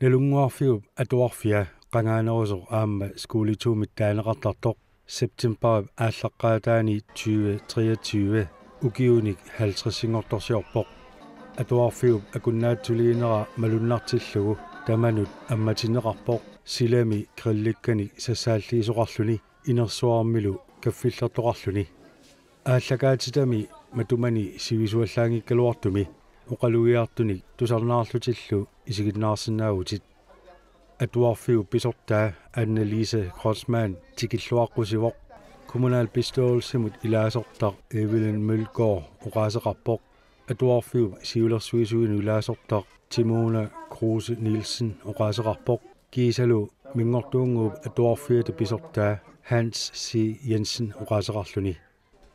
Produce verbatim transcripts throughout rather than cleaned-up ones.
Nalunnguarfiup Atuarfia qangaanerusoq aamma Skole to-mit taaneqartartoq septembarip aallaqqaataani tyve treogtyve ukiunik halvtredsinngortorsiorpoq. Atuarfiup akunnaatsuliinera malunnartillugu tamanut ammatinneqarpoq, silami grillikkanik sassaalliisoqarluni inersuarmilu kaffillertoqarluni. Aallakaatitami matumani sivisuallaanngikkaluartumi oqalugiartunik tusarnaarlutillu isiginnaarsinnaavutit. Atuarfiup pisortaa Annelise Kreutzmann tikilluaqqusivoq. Kommunalbestyrelsimut ilaasortaq Evelyn Mølgaard oqaaseqarpoq. Atuarfiup siulersuisuinut ilaasortaq Timona Kruse Nielsen oqaaseqarpoq. Kiisalu Minngortuunnguup Atuarfiata pisortaa Hans C. Jensen oqaaseqarluni.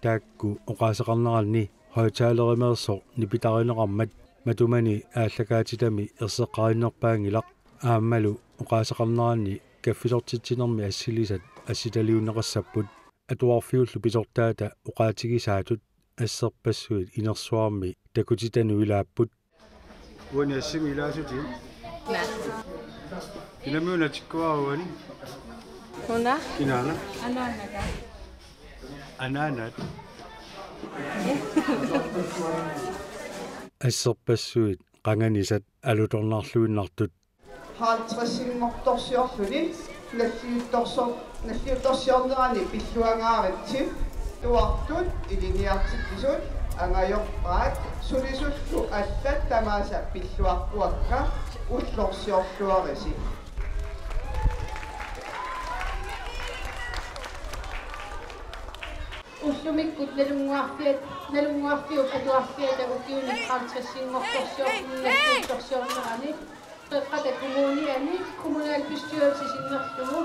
Taakku oqaaseqarneranni højttalerimeersoq nipitarineqarmat matumani aallakaatitami erseqqarinnerpaanngilaq, aammalu oqaaseqarneranni kaffisortitsinermi assilisat assitaliunneqassapput. Atuarfiullu pisortaata oqaatigisaatut asserpassuit inersuarmi takutitanut ilaapput. Uani assimi ilaasutit? Naa. Kinamiuna tikkuaruani? Una? Kinaana? Anaanaka. Anaanat? Asserpassuit qanganisat alutornarluinnartut. Halvtredsinngortorsiorluni nalliuttorsor-, nalliuttorsiornerani pilluangaaritsi. Atuartut ilinniartikkusut angajorpaat, sulisullu allat tamaasa pilluaqquakka, ullorsiorluarisi. Ullumikkut Nalunnguarfiat, Nalunnguarfiup Atuarfiata ukiunik halvtredsinngortorsiorluni nalliuttorsiornerani Qeqqata Kommuniani kommunalbestyrelsi sinnerlugu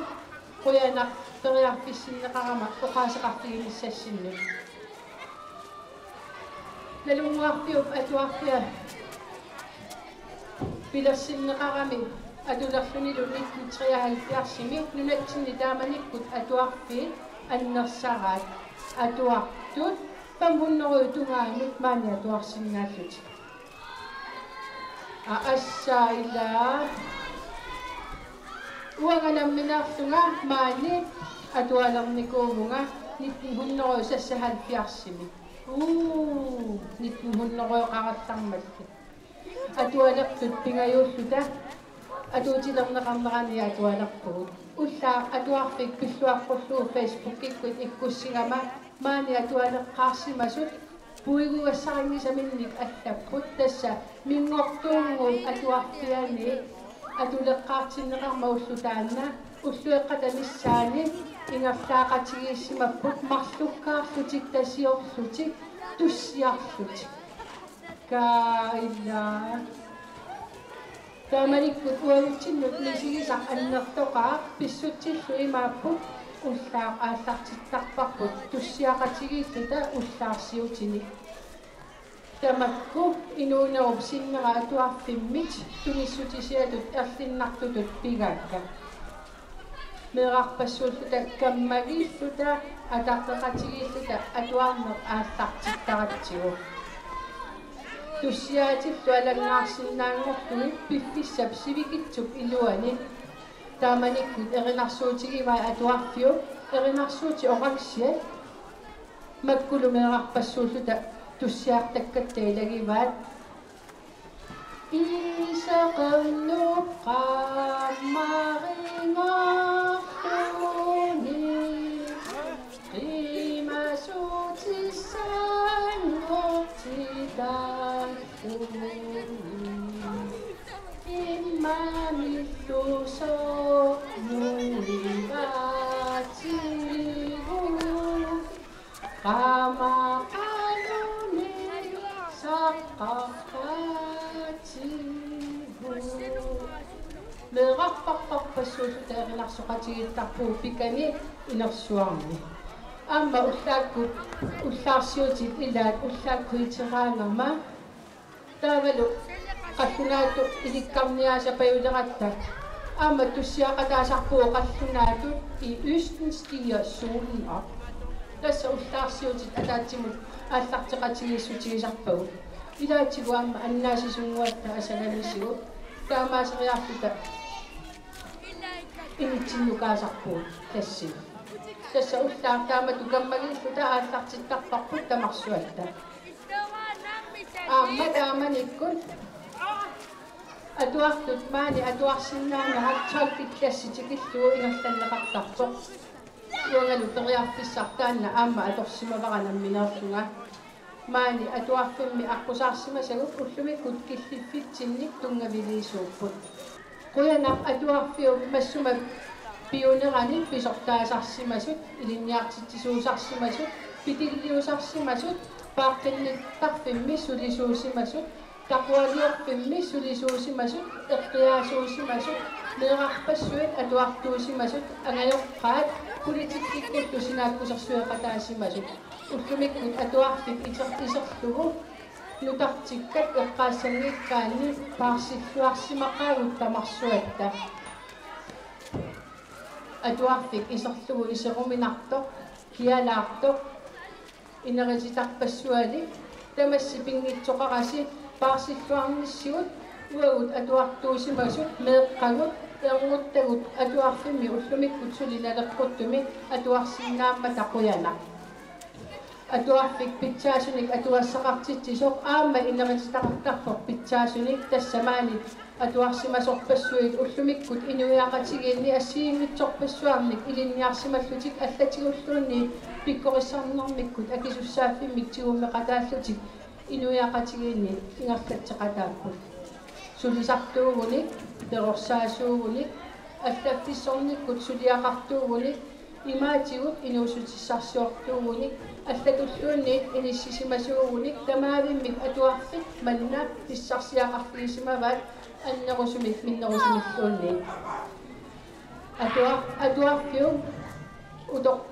qujanaq periarfissinneqarama oqaaseqarfiginissassinnut. Nalunnguarfiup Atuarfia pilersinneqarami atulerlunilu nitten treoghalvfjerdsimi nunatsinni taamanikkut atuarfiit annersaraat. Atuartut fem hundrede tungaanut maani atuarsinnaallutik. Aa, assa ila. Uanga nammineerlunga maani atualernikuuvunga nitten hundrede seksoghalvfjerdsimi. Uu, nitten hundrede qarallarmalli. Atualertut pingajuulluta atuutilerneqarnerani atualerpugut. Ullaaq atuarfik pilluaqqullugu Facebookikkut ikkussigama maani atualeqqaarsimasut puigugassarinngisaminnik allapput, tassa Minngortuunnguup Atuarfiani atuleqqaartinneqarmat ulloq taanna. Ullueqqata missaani ingerlaaqatigiissimapput marlukkaarlutik tasiorlutik tussiarlutik. Kaila. Taamanikkut uagutsinnut misigisaq annertoqaaq, pissutsillu imaapput ullaaq aallartittarparput tussiaqatigiilluta ullaarsiutinik. Tamakku inuunerup sinnera atuarfimmit tunissutisiatut erlinnartutut pigaakka. Meerarpassuulluta kammagiilluta ataqqeqatigiilluta atuarneq aallartittaratsigu. Tussiaatillu alanngaarsinnaanngorlugit piffissap sivikitsup iluani. Taamanikkut erinarsuutigivai atuarfiup erinarsuutit oqaksiat. Makkulu meerarpassuulluta tussiartakkatta ilagivaat. Iseqernup qaammarinngorluni qiimasuutissanngortitalluni immamillu soorluivaatigu. Qaamaqaluni saqqarpaatigu. Meerarpassuulluta erinarsoqatigiittarpugut pikani inersuarmi. Aamma ullaakkut ullaarsiutit ilaat ullaakkut iteraangama. Taavalu qallunaatut ilikkarniaasapajuleratta. Aamma tussiaqataasarpugut qallunaatut: I østen stiger solen op. Tassa ullaarsiutit ataatsimut aallarteqatigiissutigisarpagut. Ilaatigut aamma annaasisunnguatta asanganisigut. Taamaaseriarluta initsinnukaasarpugut klassi. Tassa ullaaq taamatut kammagiilluta aallartittarparput tamarsuatta. Aamma taamanikkut atuartut maani atuarsinnaanerat tolvit klassit tikillugu ingerlanneqartarpoq. Uangalu periarfissaq taanna aamma atorsimavara nammineerlunga. Maani atuarfimmi aqqusaarsimasagut ullumikkut killiffitsinnik tunngaviliisuupput. Qujanaq atuarfiup massuma piunerani pisortaasarsimasut, ilinniartitsisuusarsimasut, pitilliusarsimasut, paaqqinnittarfimmi sulisuusimasut, taqualiorfimmi sulisuusimasut, eqqiaasuusimasut, meerarpassuit atuartuusimasut, angajoqqaat, politikkikkut tusinaakkusersueqataasimasut. Ullumikkut atuarfik iser-, iserlugu nutartikkat eqqaassanngikkaanni paarsilluarsimaqaagut tamarsuatta. Atuarfik iserlugu iseruminartoq, kialaartoq, ineriartortarpassualik, tamassi pinngitsoqarasi paarsilluarnissigut, uagut atuartuusimasut, meeqqagut, ernuttagut atuarfimmi ullumikkut suli naleqquttumi atuarsinnaammata qujanaq. Atuarfik pitsaasunik atugassaqartitsisoq aamma ineriartortarpoq pitsaasunik, tassa maani atuarsimasorpassuit ullumikkut inuiaqatigiinni assigiinngitsorpassuarnik ilinniarsimallutik allatigulluunniit pikkorissarnermikkut akisussaaffimmik tigummeqataallutik inuiaqatigiinni ingerlatseqataapput. Sulisartuugunik, perorsaasuugunik, allaffissornikkut suliaqartuugunik, imaatigut inuussutissarsiortuugunik, allatulluunniit inissisimasuugunik, tamaavimmik atuarfik manna pissarsiaqarfigisimavaat annerusumik minnerusumilluunniit. Atuar-, atuarfiup utoq-,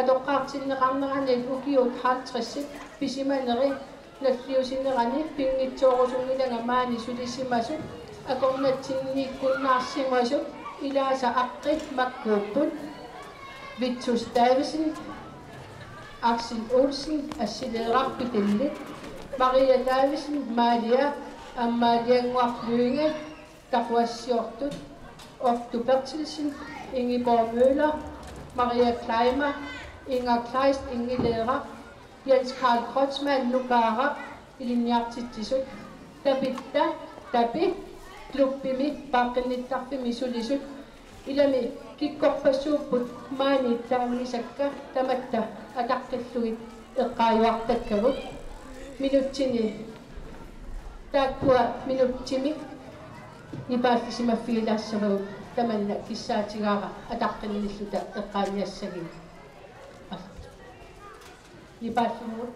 atoqqaartinneqarneraniit ukiut halvtredsit pisimaneri nalliussinerani pinngitsoorusunngilanga maani sulisimasut akornatsinniikkunnaarsimasut ilaasa aqqi makkuupput: Vittus Davidsen, Axel Olsen, assileeraq Pitillit, Maria Davidsen, Malia, Amaaliannguaq Lynge, taquassiortut: Otto Berthelsen, Ingeborg Møller, Maria Kleimer, Inger Kleist, Ingileeraq, Jens Karl Kreutzmann, Nukaaraq, ilinniartitsisut, Tapitta, Tapi, klubbimi paaqqinnittarfimmi sulisut, ilami kikkorpassuupput maani taagisakka tamatta ataqqillugit eqqaajuartakkagut. Minutsini, taakkua minutsimik nipaallisimaffigilaassavarput, tamanna kissaatigaara ataqqinnilluta eqqaaniassagit. Nipaallugu.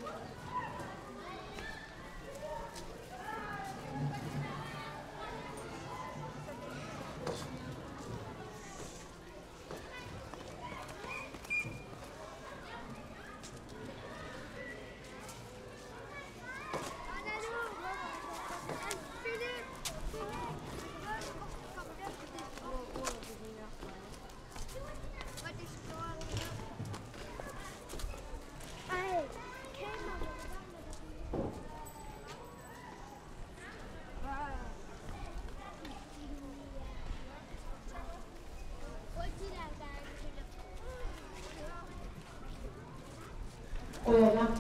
Qujanaq.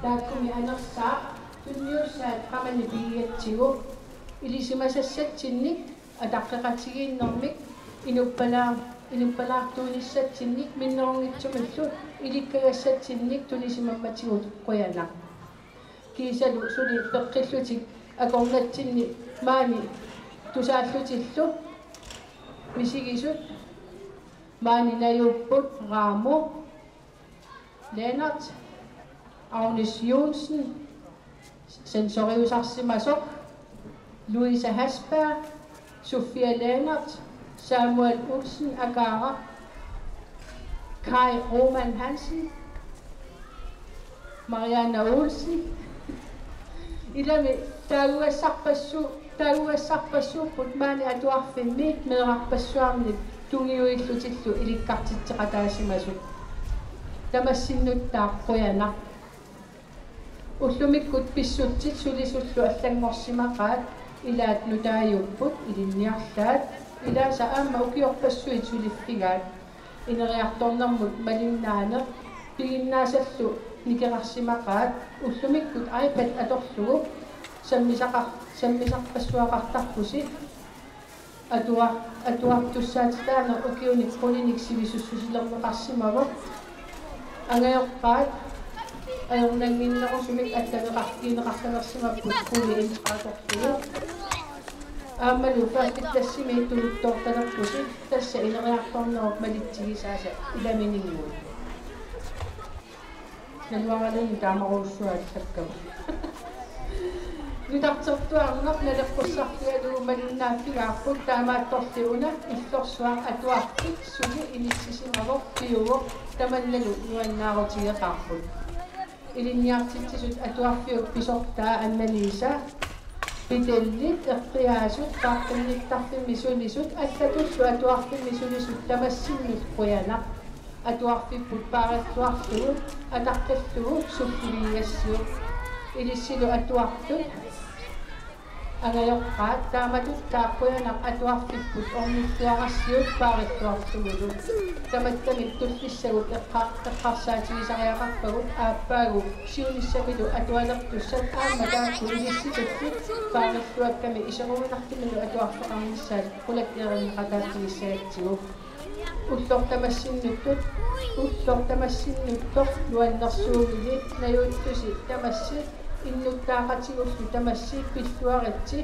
Taakkumi anersaaq tunniussaat qamani pigigatsigu ilisimasassatsinnik, ataqqeqatigiinnermik, inuppalaa-, inuppalaartuunissatsinnik minnerunngitsumillu ilikkagassatsinnik tunisimammatigut qujanaq. Kiisalu suli peqqillutik akornatsinni maani tusaallutillu misigisut maani najuupput: Raamo Lennert, Agnes Joensen, sensoriusarsimasoq, Louise Hasberg, Sofia Lennert, Samuel Olsen Akara, Kai Roman Hansen, Marianne Olsen. Ilami taagugassarpassu-, taagugassarpassuupput maani atuarfimmi meerarpassuarnik tungiuillutillu ilikkartitseqataasimasut. Tamassinnuttaaq qujanaq. Ullumikkut pissutsit sulisullu allanngorsimaqaat. Ilaat nutaajupput ilinniarlaat, ilaasa aamma ukiorpassuit suliffigaat. Ineriartornermut malinnaaneq piginnaasallu nikerarsimaqaat, ullumikkut iPad atorlugu sammisaqar-, sammisarpassuaqartarpusi. Atua-, atuartussaatitaaneq ukiunik qulinik sivisussusilerneqarsimavoq. Angajoqqaat ajornannginnerusumik allaneqarfigineqartalersimapput quli intratorlugu. Aammalu første klassimi tuluttoortalerpusi, tassa ineriartornerup malitsigisaasa ilamininnguit. Naluaraluunniit taamarujussuaq allakkama. Nutartertuarneq naleqqussarfigalugu malinnaaffigaarput, taamaattorli una illorsuaq atuarfik suli inissisimavoq piuvoq, tamannalu nuannaarutigeqaarput. Ilinniartitsisut atuarfiup pisortaa Annalisa, pedellit, eqqiaasut, paaqqinnittarfimmi sulisut, allatullu atuarfimmi sulisut tamassinnut qujanaq. Atuarfipput paarilluarlugu, ataqqillugu sullivigigassiuk. Ilissilu atuartut angajoqqaat, taamatuttaaq qujanaq atuarfipput ornilluarassiuk paarilluarlugulu. Tamattami tullissagut eqqa-, eqqarsaatigisariaqarpagut, aappaagu siunissamilu atualertussat aamma taakku ilissitulli paarilluakkami iseruminartumilu atuarfeqarnissaat qulakkeerinneqataaffigissagatsigu. Ulloq tamassinnuttut, ulloq tamassinnuttoq nuannersuugili, najuuttusi tamassi, innuttaaqatigullu tamassi, pilluaritsi,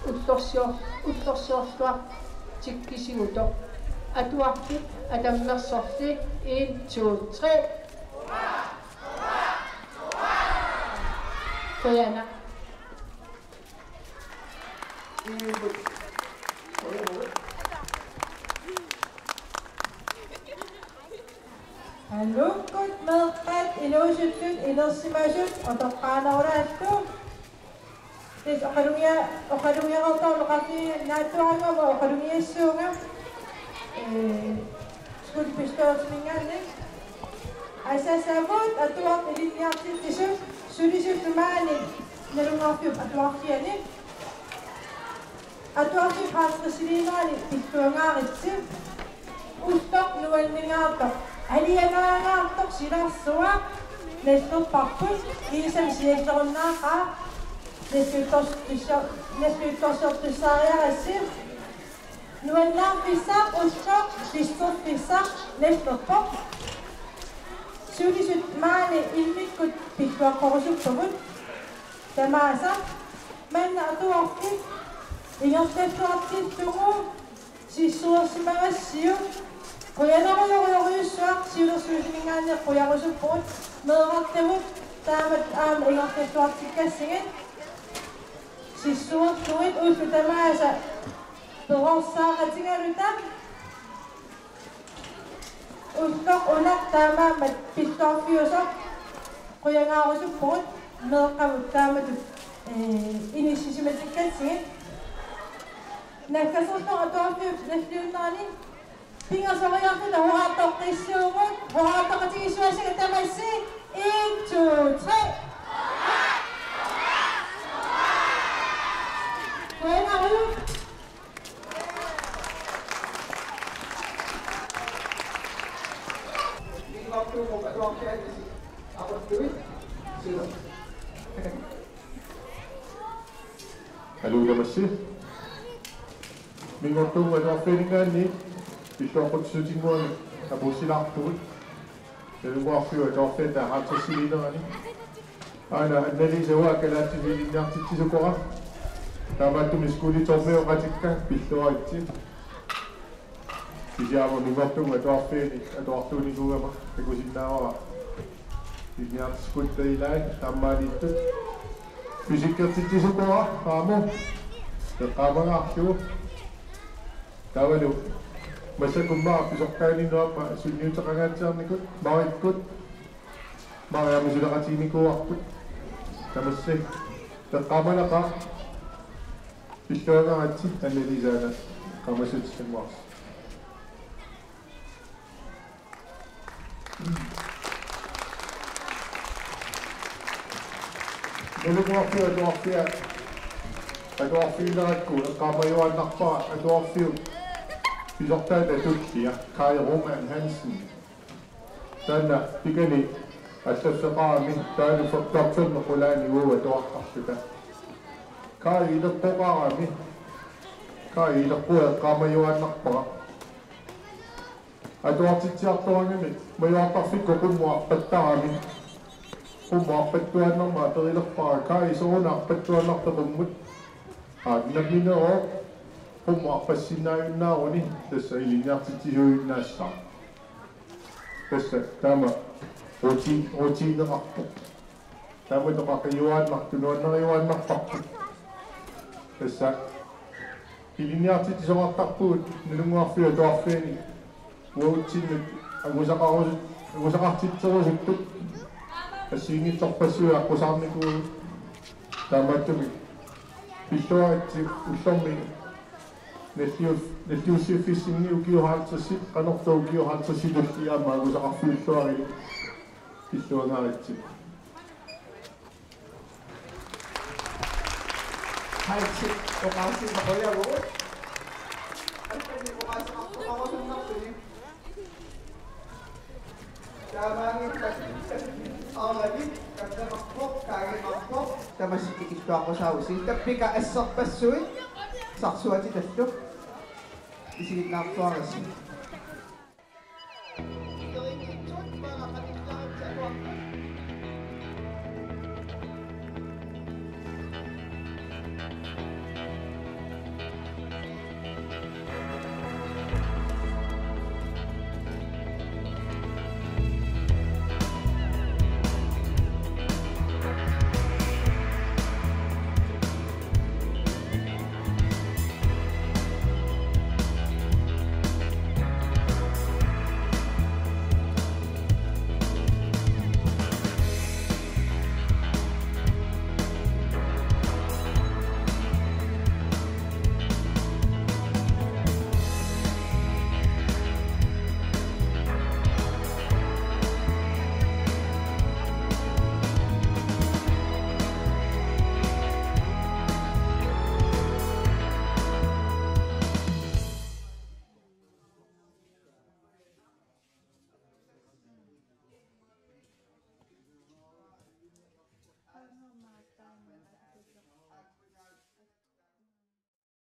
ullorsior-, ullorsiorluartikkisiutoq. Atuarfik atammersorli, en, to, tre. Qujanaq. Aluukkut meeqqat inuusuttut inersimasut otoqqaanerulaallu. Tassa oqalugia-, oqalugiartorlu qaffi naatsuarangama oqalugiassuunga. Ee, skolebestyrelsiminngaanniit. Asasavut atuartut ilinniartitsisut sulisullu maani Nalunnguarfiup Atuarfiani. Atuarfiup halvtredsiliinerani pilluangaaritsi. Ulloq nuanningaartoq, alianaangaartoq silarsuaq nallerparput, kiisami siallerunnaaqaaq, nalliuttorsiortussa-, nalliuttorsiortussaariarassi. Nuannaarfissaq ulloq, pissorfissaq nallerpoq. Sulisut maani immikkut pilluaqqorusuppagut. Tamaasa manna atuarfik ingerlalluartillugu sissuersimagassiuk. Qujanarujorujorujussuaq, siulersuisuninngaanniit qujarusuppugut, meerartagut taamatut aamma ingerlalluartikkassigit. Sissuerlugit ullut tamaasa perorsaaqatigaluta. Ulloq una taamaammat pilluarfiusoq, qujanarujussuuvoq meeqqavut taamatut, ee, inissisimatikkatsigut. Naggasersuaq atuarfiup nalliunnerani pingasoriarluta hurraartoqqissuugut, hurraartoqatigiissuassaanga tamassi, en, to, tre. Qujanarujussuaq. Aluu, tamassi. Minngortuummut atuarfianinngaanniit pilluaqqutissutinnguamik apuussilaarpugut. Nalunnguarfiup atuarfiata halvtredsiliinerani. Aana Annalisa uanga kalaallisut ilinniartitsisukora. Taamaattumik skoletourneoqatikka pilluaritsi. Kisianni aamma Minngortuummut atuarfiani atuartuunikuugama takusinnaavara ilinniartitsisukutta ilaat aamma maaniittut. Fysikkertitsisukora aamma eqqaamangaarlugu. Taavalu massakkut Mari pisortaaninnut aamma sunniuteqangaatsiarnikut, Marikkut, Mari aamma suleqatiginikuuarput. Tamassi eqqaamanaqaaq, pilluangaaritsi Annalisa, aana eqqaamassutissanguarsi. Nalunnguarfiup atuarfia Atuarfigilerakku eqqaamajuaannarpara atuarfiup pisortaata tullia Kai Roman Hansen. Taanna pikani allaffeqarami taanna top fem-mi qulaani uagut atuartarluta. Kai ileqqoqarami, Kai ileqqua eqqaamajuaannarpara. Atuartitsiartoraangamik majuartarfikkut qummut arpattarami. Qummut arpattuaannarmat aperilerpara: Kai, sooruna arpattuaannartoq qummut? Aa, nammineq qummut arpassinnaajunnaaruni, tassa ilinniartitsisuujunnaassaaq. Tassa taama ruti-, rutineqarpoq. Taamatut qaqijuaannartoq, nuannarijuaannarparput. Tassa ilinniartitsisoqartarpugut Nalunnguarfiup Atuarfiani uagutsinnut angusaqarusut-, angusaqartitserusuttut assigiinngitsorpassuit aqqusaarnikuuvugut. Taamaattumik pilluaritsi ullormi nalliu-, nalliussiffissinni ukiut halvtredsit, qanortoq ukiut halvtredsitulli aamma angusaqarfiulluarilik pilluangaaritsi. Halvtredsit oqaasii maqujagu. Alkani oqaaseqartoqarusunnerluni. Taamaanngippat Arnavik, Kammeqarpoq, Kaageqarpoq, tamassi tikilluaqqusaavusi. Tappika asserpassuit, sarsuatitallu. Isiginnaartuarisi.